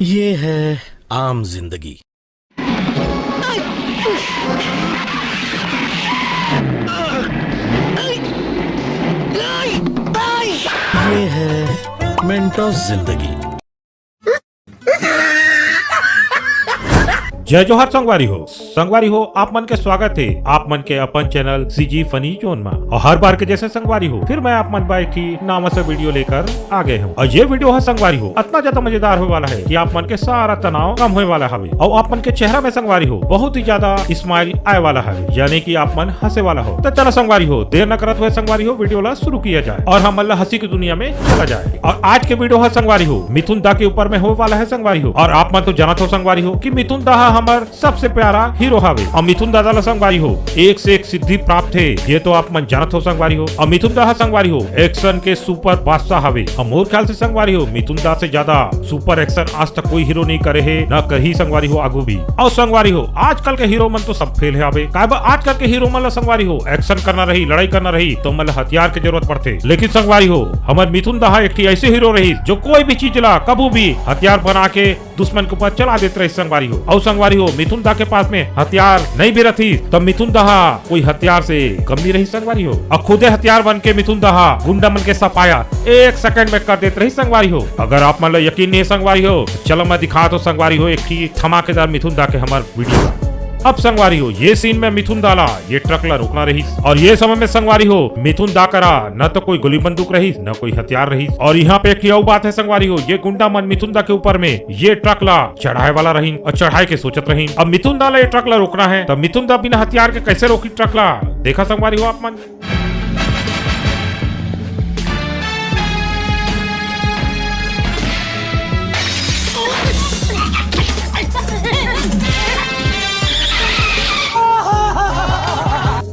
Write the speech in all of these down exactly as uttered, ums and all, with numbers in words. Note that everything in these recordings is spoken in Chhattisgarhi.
ये है आम जिंदगी। ये है मेंटोस जिंदगी। जय जोहार संगवारी हो। संगवारी हो, आप मन के स्वागत है आप मन के अपन चैनल सीजी फनी जोन में। और हर बार के जैसे संगवारी हो, फिर मैं आप मन बर एक ही नावा से वीडियो लेकर आ गए हूँ। और ये वीडियो है संगवारी हो, इतना ज्यादा मजेदार होने वाला है कि आप मन के सारा तनाव कम होने वाला हवे और आप मन के चेहरा में संगवारी हो बहुत ही ज्यादा स्माइल आए वाला हवे, यानी कि आप मन हंसे वाला हो। तो चलो संगवारी हो, देर न करत हुए संगवारी हो, वीडियो ला शुरू किया जाए और हम मन ला हंसी की दुनिया में चला जाए। और आज के वीडियो है संगवारी हो, मिथुन दा के ऊपर में होने वाला है संगवारी हो। और आप मन तो जानत हो संगवारी हो कि मिथुन दा हा हमर सबसे प्यारा हीरो हवे। और मिथुन दादा ला संगवारी हो, एक से एक सिद्धि प्राप्त है, ये तो आप मन जानत हो संगवारी हो। और मिथुन दा हा संगवारी हो, एक्शन के सुपर बादशाह हवे। और मोर ख्याल से संगवारी हो, मिथुन दा से ज्यादा सुपर एक्शन आज तक कोई हीरो नहीं करे है, ना करही संगवारी हो आगू भी। और संगवारी हो, आजकल के हीरो मन तो सब फेल है अबे। काहे बा आजकल के हीरो मन ला संगवारी हो, एक्शन करना रही, लड़ाई करना रही, तो मन ला हथियार के जरूरत पड़थे। लेकिन संगवारी हो, हमर मिथुन दा हा एक ठी ऐसे हीरो रही, जो कोई भी चीज ला कभू भी हथियार बना के दुश्मन के ऊपर चला देत रहिस संगवारी हो। अउ संगवारी हो, मिथुन दा के पास में हथियार नहीं भी रहिस, त मिथुन दा हा कोई हथियार से कम नहीं रहिस संगवारी हो। अउ खुदे हथियार बन के मिथुन दा हा गुंडा मन के सफाया एक सेकंड में कर देत रहिस संगवारी हो। अगर आप मन ला यकीन नहीं है संगवारी हो, तो चलो मैं दिखात हों संगवारी हो एक ठी धमाकेदार मिथुन दा के हमर वीडियो ला। अब संगवारी हो, ये सीन में मिथुन दा ला ये ट्रक ला रोकना रहिस। और ये समय में संगवारी हो, मिथुन दा करा न तो कोई गोली बंदूक रहिस, न कोई हथियार रहिस। और यहाँ पे एक ठे अउ बात है संगवारी हो, ये गुंडा मन मिथुन दा के ऊपर में ये ट्रक ला चढ़ाए वाला रहिन और चढ़ाए के सोचत रहिन। अब मिथुन दा ला ये ट्रक ला रोकना है, तब मिथुन दा बिना हथियार के कैसे रोकी ट्रक ला? देखा संगवारी हो आप मन।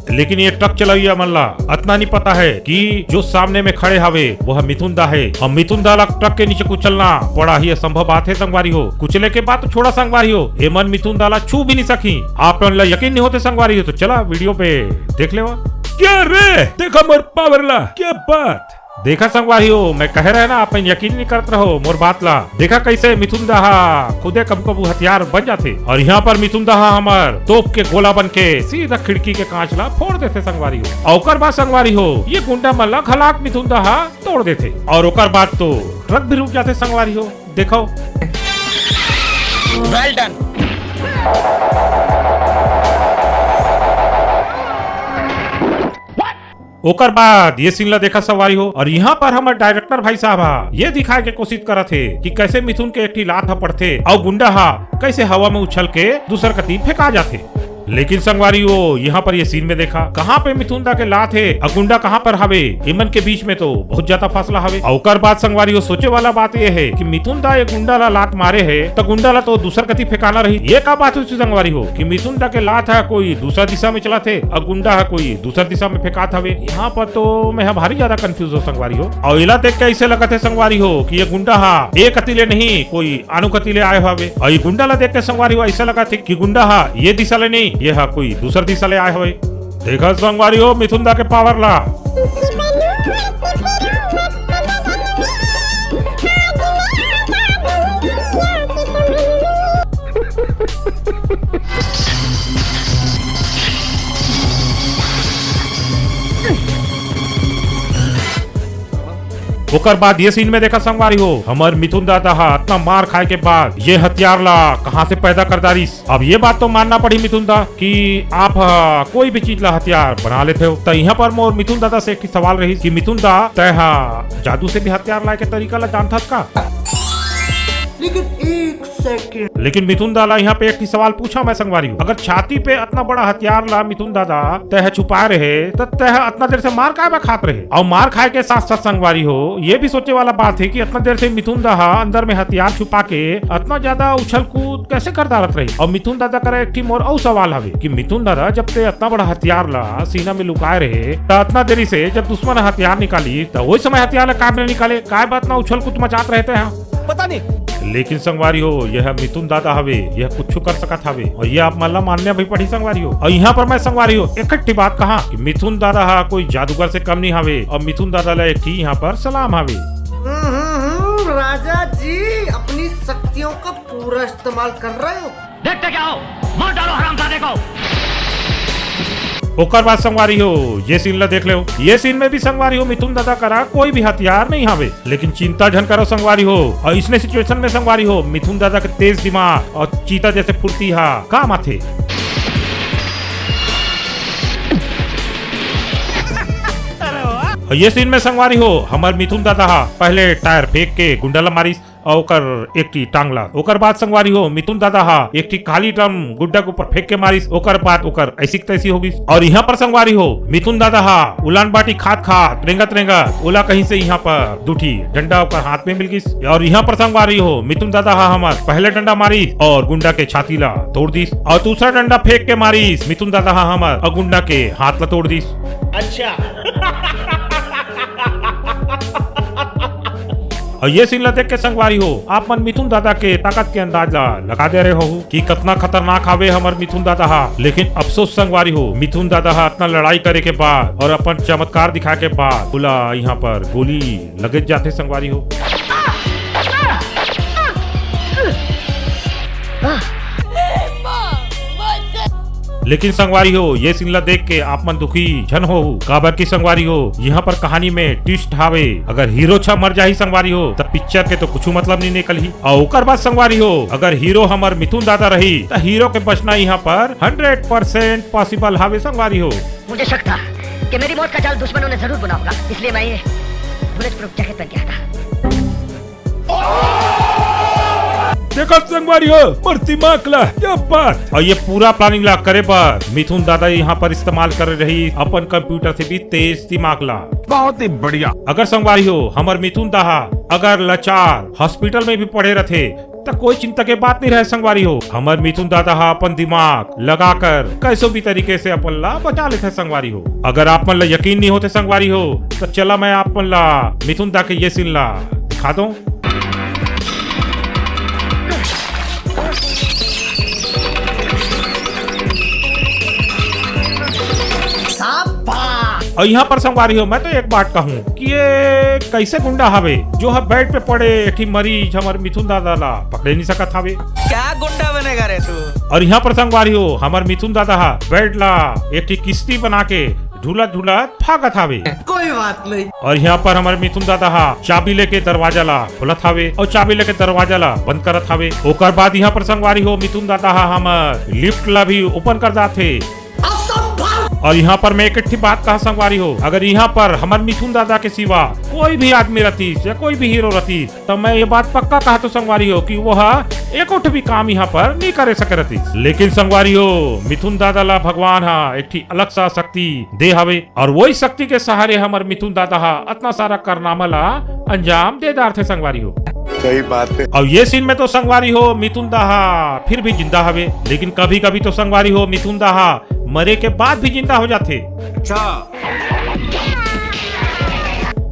लेकिन ये ट्रक चलवैया मन ला अतना नहीं पता है कि जो सामने में खड़े हवे, वो ह मिथुन दा है। और मिथुन दा ला ट्रक के नीचे कुचलना बड़ा ही असंभव बात है संगवारी हो। कुचले के बाद तो छोड़ा संगवारी हो, एमन मिथुन दा ला छू भी नहीं सकी। आप मन ला यकीन नहीं होते संगवारी हो, तो चला वीडियो पे देख लेवा। क्या रे, देखा मोर पावर ला, क्या बात। देखा संगवारी हो, मैं कह रहे ना, आप मन यकीन नहीं करत रहो मोर बात ला। देखा कैसे मिथुन दा हा खुदे कभू कभू हथियार बन जाथे। और यहाँ पर मिथुन दा हा हमर तोप के गोला बन के सीधा खिड़की के कांच ला फोड़ देथे संगवारी हो। और ओकर बाद संगवारी हो, ये गुंडा मन ला घलाक मिथुन दा हा तोड़ देथे। और ओकर बाद तो ट्रक भी रुक जाथे संगवारी हो। देखो। Well done। ओकर बाद ये सीन ला देखा संगवारी हो, और यहाँ पर हमर डायरेक्टर भाई साहब हा ये दिखाए के कोशिश करत हे कि कैसे मिथुन के एक ठी लात हा पड़थे और गुंडा हा कैसे हवा में उछल के दूसर कती फेंका जाथे। लेकिन संगवारी हो, यहाँ पर ये सीन में देखा, कहाँ पे मिथुन दा के लात हे और गुंडा कहाँ पर हवे, इमन के बीच में तो बहुत ज्यादा फासला हवे। और ओकर बाद संगवारी हो, सोचे वाला बात ये है कि मिथुन दा ये गुंडा ला लात मारे है, तो गुंडा ला तो दूसर कती फेंकाना रही। ये का बात हुई संगवारी हो कि मिथुन दा के लात हा कोई दूसरा दिशा में चलत हे और गुंडा हा कोई दूसर दिशा में फेंकात हवे? यहाँ पर तो मैं हा भारी ज्यादा कंफ्यूज हो संगवारी हो। और एला देख के ऐसे लगत है संगवारी हो कि ये गुंडा हा एक कती ले नहीं, कोई आनो कती ले आए हवे। और ये गुंडा ला देख के संगवारी हो ऐसा लगत है कि गुंडा हा ये दिशा ले नहीं, ये हा कोई दूसर दिशा ले आए हवे। देखा संगवारी हो मिथुन दा के पावर ला। ओकर बाद ये सीन में देखा संगवारी हो, हमर मिथुन दादा हा इतना मार खाए के बाद ये हथियार ला कहाँ से पैदा कर डारिस। अब ये बात तो मानना पड़ी मिथुन दा कि आप हा कोई भी चीज ला हथियार बना लेते हो। तो यहाँ पर मोर मिथुन दादा से एक सवाल रही कि मिथुन दा, तय हा जादू से भी हथियार लाए के तरीका ला जानथस का? लेकिन एक सेकंड। लेकिन मिथुन दा ला यहाँ पे एक ही सवाल पूछा मैं संगवारी हो, अगर छाती पे इतना बड़ा हथियार ला मिथुन दादा तय छुपा रहे, तो तय इतना देर से मार काय बा खात रहे? और मार खाए के साथ साथ संगवारी हो, ये भी सोचे वाला बात है कि इतना देर से मिथुन दा हा अंदर में हथियार छुपा के इतना ज्यादा उछल कूद कैसे कर डारत रही? और मिथुन दादा करा एक ठी मोर अउ सवाल हवे कि मिथुन दादा जब ते इतना बड़ा हथियार ला सीना में लुकाए रहे, तो इतना देरी से जब दुश्मन हथियार निकाली, तो वही समय हथियार ला काहे नहीं निकाले? काय बात ना उछल कूद मचात रहते हैं? पता नहीं। लेकिन संगवारी हो, यह मिथुन दादा हवे, यह कुछ कर सकत हवे, और ये आप मन ला मानना भी पड़ी संगवारी हो। और यहाँ पर मैं संगवारी हो एक ठे बात कहा कि मिथुन दादा हा कोई जादूगर से कम नहीं हवे, और मिथुन दादा ला एक ही यहाँ पर सलाम हवे। राजा जी, अपनी शक्तियों का पूरा इस्तेमाल कर रहे हो। देखते क्या हो, मार डालो हरामजादे को। ओकर बाद संगवारी हो, ये सीन ला देख लेव। ये सीन में भी संगवारी हो, मिथुन दादा करा कोई भी हथियार नहीं हावे, लेकिन चिंता झन करो संगवारी हो। और इसने सिचुएशन में संगवारी हो, मिथुन दादा के तेज दिमाग और चीता जैसे फुर्ती हा काम आथे। और ये सीन में संगवारी हो, हमर मिथुन दादा हा पहले टायर फेंक के गुंडा ला मारिस और ओकर एक ठी टांग ला। ओकर बाद संगवारी हो, मिथुन दादा हा एक ठी खाली ड्रम गुंडा के ऊपर फेंक के मारिस। ओकर बाद ओकर ऐसी की तैसी हो गई। और यहाँ पर संगवारी हो, मिथुन दादा हा उलान बाटी खात खात रेंगत रेंगत ओला कहीं से यहाँ पर दू ठी डंडा ओकर हाथ में मिल गई। और यहाँ पर संगवारी हो, मिथुन दादा हा हमर पहले डंडा मारिस और गुंडा के छाती ला तोड़ दिस और दूसरा डंडा फेंक के मारिस मिथुन दादा हा हमर और गुंडा के हाथ ला तोड़ दिस। अच्छा। और ये सीन ला देख के संगवारी हो, आप मन मिथुन दादा के ताकत के अंदाज ला लगा दे रहे हो कि कितना खतरनाक हावे हमर मिथुन दादा हा। लेकिन अफसोस संगवारी हो, मिथुन दादा हा इतना लड़ाई करे के बाद और अपन चमत्कार दिखा के बाद ओला यहाँ पर गोली लगे जाथे संगवारी हो। लेकिन संगवारी हो, ये सीन ला देख के आप मन दुखी झन हो, काबर की संगवारी हो, यहाँ पर कहानी में ट्विस्ट हावे। अगर हीरो छा मर जाही संगवारी हो, तब पिक्चर के तो कुछ मतलब नहीं निकलही। और ओकर बाद संगवारी हो, अगर हीरो हमर मिथुन दादा रही, त हीरो के बचना यहाँ पर हंड्रेड परसेंट पॉसिबल हावे संगवारी हो। मुझे शक था कि मेरी मौत का जाल दुश्मनों ने जरूर बुना होगा, इसलिए मैं ये बुलेट प्रूफ जैकेट पहन के आया था। देखो संगवारी हो, मोर दिमाग ला, क्या बात। और ये पूरा प्लानिंग ला करे बर मिथुन दादा यहाँ पर इस्तेमाल कर रही अपन कंप्यूटर से भी तेज दिमाग ला। बहुत ही बढ़िया। अगर संगवारी हो, हमर मिथुन दाहा अगर लाचार हॉस्पिटल में भी पड़े रथे, त कोई चिंता के बात नहीं रहे संगवारी हो। हमर मिथुन दादा हा अपन दिमाग लगाकर कैसो भी तरीके से अपन ला बचा लेथे संगवारी हो। अगर आप मन ला यकीन नहीं होथे संगवारी हो, त चला मैं आप मन ला मिथुन दा के ये सीन ला दिखा दूं। शाबाश। और यहाँ पर संगवारी हो, मैं तो एक बात कहूँ कि ये कैसे गुंडा हवे जो हर बेड पे पड़े एक ठी मरीज हमर मिथुन दादा ला पकड़े नहीं सकत हवे। क्या गुंडा बनेगा रे तू? और यहाँ पर संगवारी हो, हमर मिथुन दादा हा बेड ला एक ठी किस्ती बना के झूलत झूलत भागत हावे। कोई बात नहीं। और यहाँ पर हमर मिथुन दादा हा चाबी लेके दरवाजा ला खोलत हावे और चाबी लेके दरवाजा ला बंद करत हावे। ओकर बाद यहाँ पर संगवारी हो, मिथुन दादा हा हमर लिफ्ट ला भी ओपन कर जाथे। असंभव। और यहाँ पर मैं एक ठे बात कहा संगवारी हो, अगर यहाँ पर हमर मिथुन दादा के सिवा कोई भी आदमी रहतीस या कोई भी हीरो रहतीस, तो मैं ये बात पक्का कहा तो संगवारी हो कि वो हा एको ठे भी काम यहाँ पर नहीं करे सके रहतीस। लेकिन संगवारी हो, मिथुन दादा ला भगवान हा एक ठी अलग सा शक्ति दे हवे और वही शक्ति के सहारे हमर मिथुन दादा हा अतना सारा कारनामा ला अंजाम दे डारथे संगवारी हो। सही बात है। और ये सीन में तो संगवारी हो, मिथुन दाहा फिर भी जिंदा हवे, लेकिन कभी कभी तो संगवारी हो, मिथुन दाहा मरे के बाद भी जिंदा हो जाथे। अच्छा।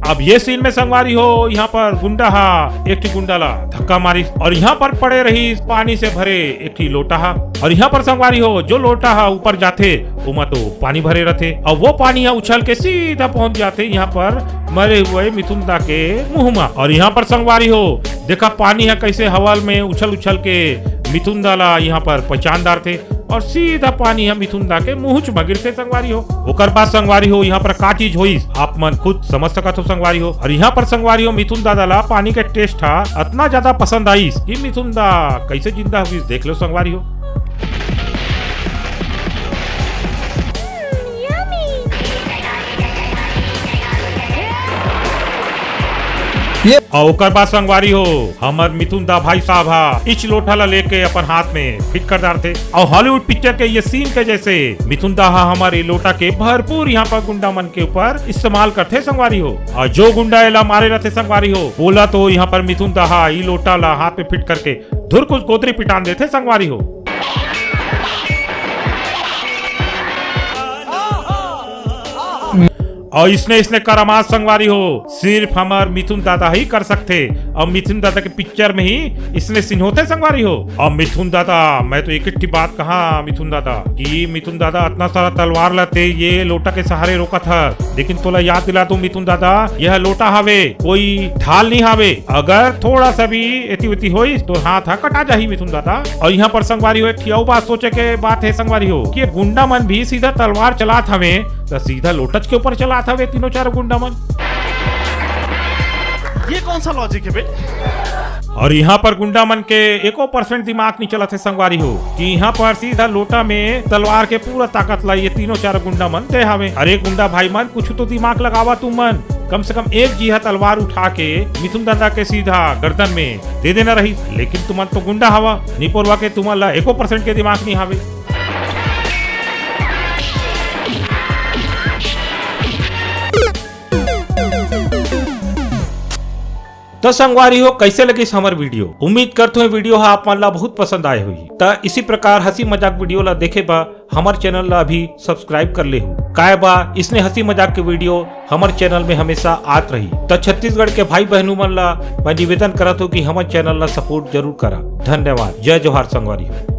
अब ये सीन में संगवारी हो, यहाँ पर गुंडा हा एक ठी गुंडा ला धक्का मारिस और यहाँ पर पड़े रहिस पानी से भरे एक ठी लोटा हा। और यहाँ पर संगवारी हो, जो लोटा हा ऊपर जाथे, ओमा तो पानी भरे रथे और वो पानी हा उछल के सीधा पहुंच जाथे यहाँ पर मरे हुए मिथुन दा के मुंह मा। और यहाँ पर संगवारी हो, देखा पानी हा कैसे हवा में उछल उछल के मिथुन दा ला यहाँ पर पहचान डारथे। और सीधा पानी ह मिथुन दा के मुंह च म गिरथे संगवारी हो। ओकर बाद संगवारी हो, यहाँ पर का चीज होइस, आप मन खुद समझ सकत हो संगवारी हो। और यहाँ पर संगवारी हो, मिथुन दादा ला पानी के टेस्ट हा अतना ज्यादा पसंद आइस कि मिथुन दा कैसे जिंदा हो गिस, देख लो संगवारी हो। ये और ओकर बाद संगवारी हो, हमर मिथुन दा भाई साहब हा इच लोटा ला लेके अपन हाथ में फिट कर डारथे। और हॉलीवुड पिक्चर के ये सीन के जैसे मिथुन दा हा हमर ये लोटा के भरपूर यहाँ पर गुंडा मन के ऊपर इस्तेमाल करथे संगवारी हो। और जो गुंडा एला मारे रहथे संगवारी हो, ओला तो यहाँ पर मिथुन दा हा ई लोटा ला हाथ में फिट करके धुरकुस गोदरी पिटान देथे संगवारी हो। अउ इसने, इसने करामात संगवारी हो, सिर्फ हमर मिथुन दादा ही कर सकथे। अउ मिथुन दादा के पिक्चर में ही इसने सीन होथे संगवारी हो। अउ मिथुन दादा, मैं तो एक ही बात कहा मिथुन दादा, कि मिथुन दादा, अतना सारा तलवार ला ते ये लोटा के सहारे रोकत हस, लेकिन तोला याद दिला दूं मिथुन दादा, यह लोटा हवे, कोई ढाल नहीं हवे। अगर थोड़ा सा भी एती उती होई तो हाथ हा कटा जाही मिथुन दादा। अउ यहाँ पर संगवारी हो, एक ठियाऊ बात सोचे के बात है संगवारी हो, कि ये गुंडा मन भी सीधा तलवार चलात हवे, त सीधा लोटच के ऊपर चलात हवे तीनों चार गुंडा मन। ये कौन सा लॉजिक है बे? अउ यहाँ पर गुंडा मन के एको परसेंट दिमाग नहीं चलत है संगवारी हो, कि यहाँ पर सीधा लोटा में तलवार के पूरा ताकत ला ये तीनों चार गुंडा मन दे हवे। अरे गुंडा भाई मन, कुछ तो दिमाग लगावा तुम मन। कम से कम एक जिहा तलवार उठा के मिथुन दादा के सीधा गर्दन में दे देना रही, लेकिन तुमन तो गुंडा हवा, निपोरवा के तुमन ला एको परसेंट के दिमाग नहीं हवे। तो संगवारी हो, कैसे लगिस हमर वीडियो? उम्मीद करथों ये वीडियो हा आप मन ला बहुत पसंद आए होही। त इसी प्रकार हंसी मजाक वीडियो ला देखे बर हमर चैनल ला अभी सब्सक्राइब कर लेहू। काय बा, इसने हंसी मजाक के वीडियो हमर चैनल में हमेशा आत रही। त छत्तीसगढ़ के भाई बहनू मन ला मैं निवेदन करत हूँ कि हमर चैनल ला सपोर्ट जरूर करा। धन्यवाद। जय जोहार संगवारी हो।